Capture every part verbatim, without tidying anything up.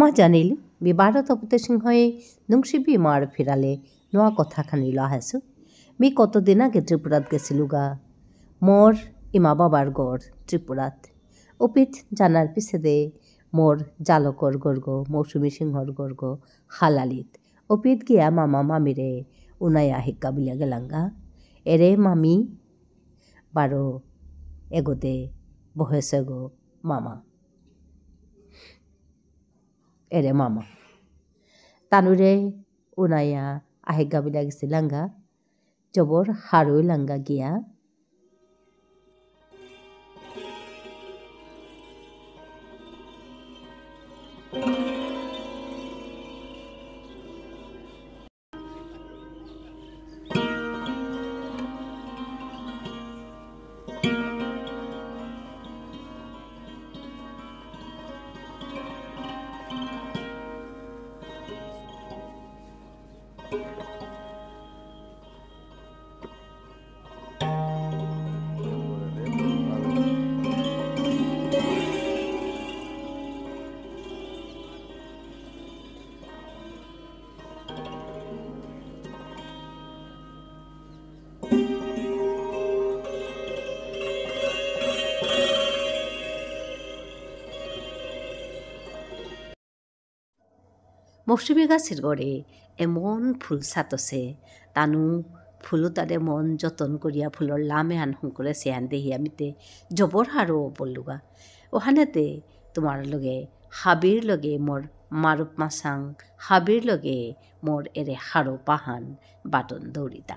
মা জানিল, মি বারো তপতে সিংহই নুংসিবি মার ফিরালে নোয়া কথা খানি লো আহেসু। মি কতদিন আগে ত্রিপুরাত গেসিলুগা। মোর ইমা বাবার গর ত্রিপুরাত। অপিত জানার পিছেদে মোর জালকর গরগ, মৌসুমী সিংহর গরগ, হালালিত। অপিত গিয়া মামা মামিরে উনায়া হিক্কা বুলিয়া গেলাঙ্গা। এরে মামি বারো এগোদে বহেসেগো মামা। এরে মামা। তানুরে উনায়া আহিগা বুলিয়া গেসিলাঙ্গা। জবর হারৌ ইলাঙ্গা গিয়া। মৌসুমী গাছির গরে এমন ফুল সাতসে, তানু ফুলতারে মন যতন করিয়া ফুলর লামে আন হুঙ্কুরে সেহান দেহিয়া মিতে জবর হারৌ পড়লুগা। ওহানেতে তোমার লগে হাবির লগে মোর মারুপ মাসাং, হাবির লগে মোর এরে হারৌ পাহান বাটন দৌড়িতা।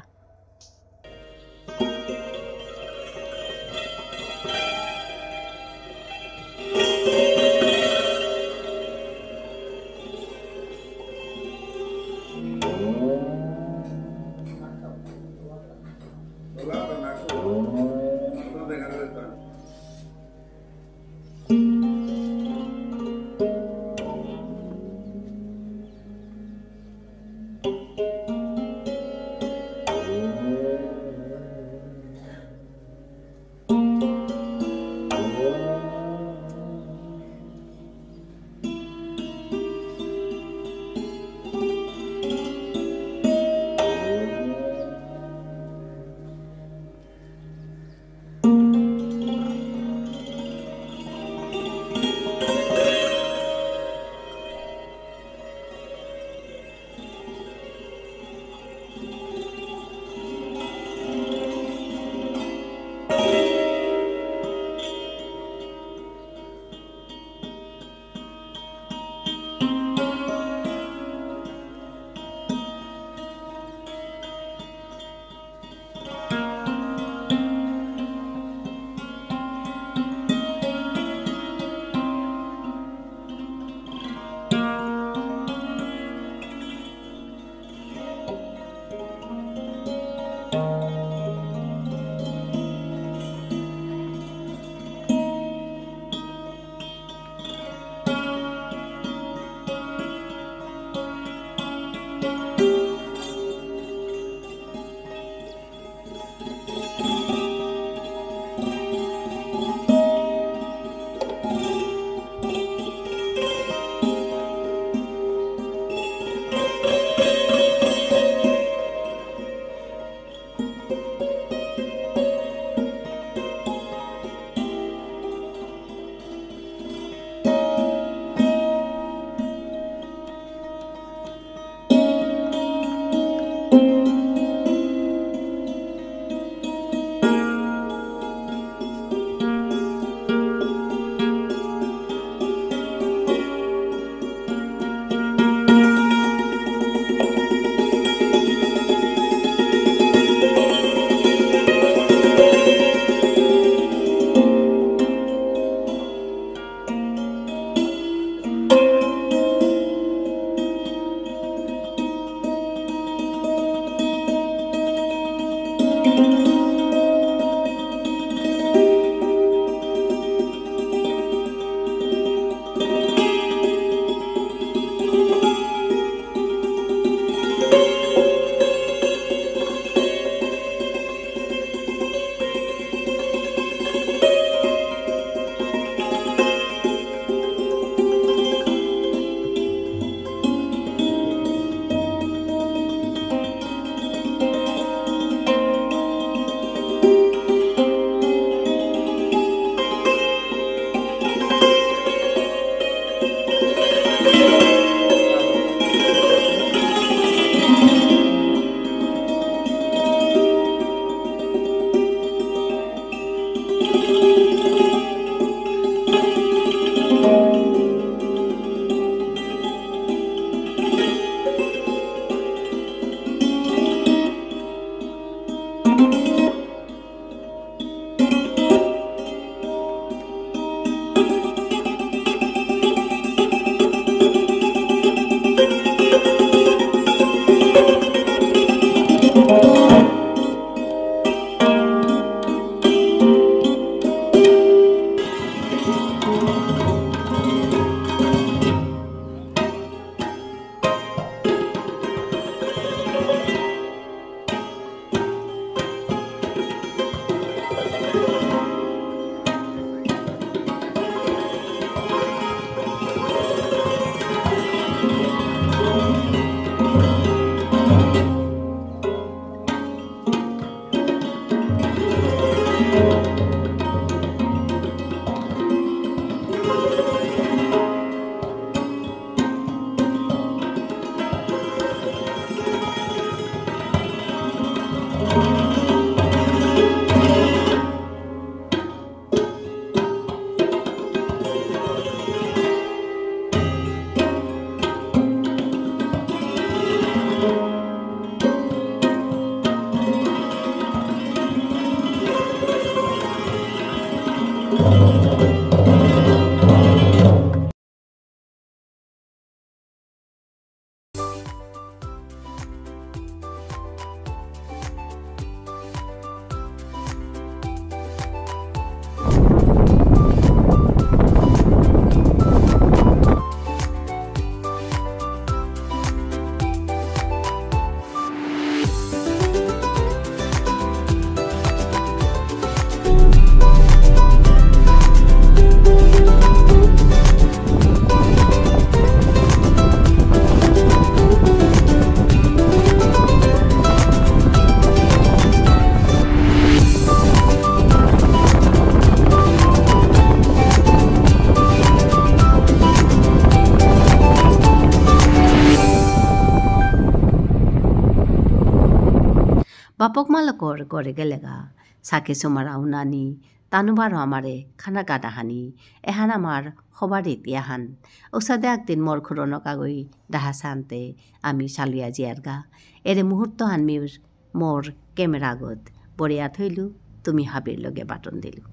বাপক মালকর ঘরে গেলেগা, সাকে সুমারা উনানি, তানু বারো আমারে খানা গাদা হানি, এহান আমার হবার রীতি আহান। ওসাদে একদিন মোর খুরনক আগই ডাহা সান্তে আমি সালুয়া জিয়ারগা। এরে মুহূর্ত হান মির মোর ক্যামেরা আগত বরিয়া থইলু, তুমি হাবির লগে বাটন দিলু।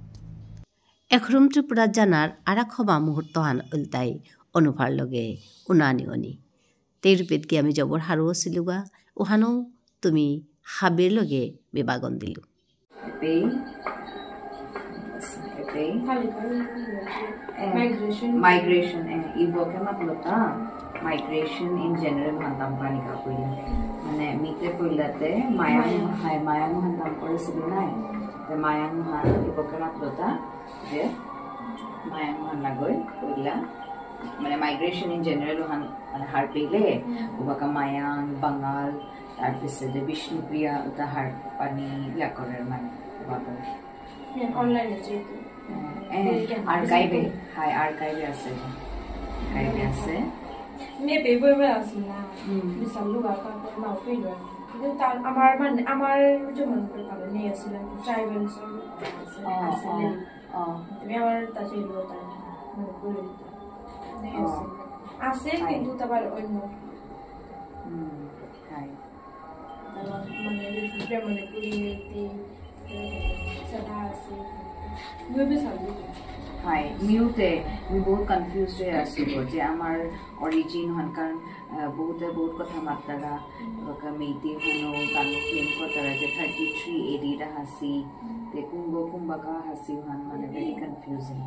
এখরুম ত্রিপুরা জানার আরাক হবা মুহূর্ত হান উলতাই অনুভার লগে উনানি অনি। তেই রূপেত কি আমি জবর হারৌ অসিলুগা, উহানো তুমি হাবির লগে বিবাগন দিলু। এপেই, এপেই। এ, migration। Migration, এ, ইবকে মাতলতা, migration in general হান্তাম পানিকা পইলা। মানে, মিতে পইলাতে মায়াং, মায়াং। হাই, মায়াং হান্তাম করেসিলু নাই। তে মায়াং হান ইবকে মাতলতা, যে মায়াং হান নাগই পইলা। মানে, migration in general হান, মানে, হারপেইলে, হুম। উবাকা মায়াং, বাঙাল, তার পিছে যে বিষ্ণুপ্রিয়া, উতা হারপানি ইয়া করের মানে, উবাকা। হুম, online এ যেহেতু। হ্যাঁ, হ্যাঁ, এদিকে archive এ, আছে। হাই, archive এ আছে। Archive এ আছে। মে পেপার পে আছে না। হুম। বিশাল লোক আর তারপর না পেয়ে যায়। কিন্তু তার, আমার মানে, আমার যেমন পেপার নিয়ে আসছিলাম, tribals এর আছে, ও, আছে ও, নেই। ও। তুমি আমার তা ছিল তাই, মানে, বলে দিতাম। নেই ও। আছে। আছে, হাই। কিন্তু তারপর অন্য। হুম, হাই। তারপর মানে, বিষ্ণুপ্রিয়া মণিপুরী, মেইতেই, সাদা আছে। মুই বি সাবি। হাই, মিউতে, মি বহুত confused হয়ে আসছিল যে আমার origin হন, কারণ, আহ, বহুতে বহুত কথা মাততারা, হুম। বাকা মেইতেই হনো, তানু claim করতারা যে thirty three A D রা হাসি, হুম। তে কুম্ভ কুম্ভাকা হাসি হন, মানে, very confusing।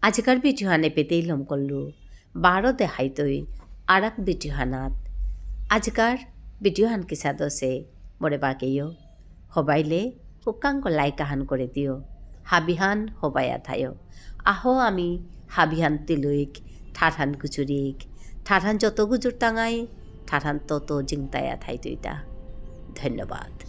আজিকার ভিডিও হানে পেতেই লম করলু। বারো দেহাইতই আরাক ভিডিও হানাত। আজিকার ভিডিও হান কিসাদে অসে মোরে বাকেইও। হবাইলে হুকাঙ্ক like আহান করে দিও। হাবিহান হবায়া থায়ো। আহো আমি হাবিহান তিলুইক, ঠারহান গুজুরিক, ঠারহান যত গুজুর তাঙাই, ঠারহান তত জিংতায়া থাইতইতা। ধন্যবাদ।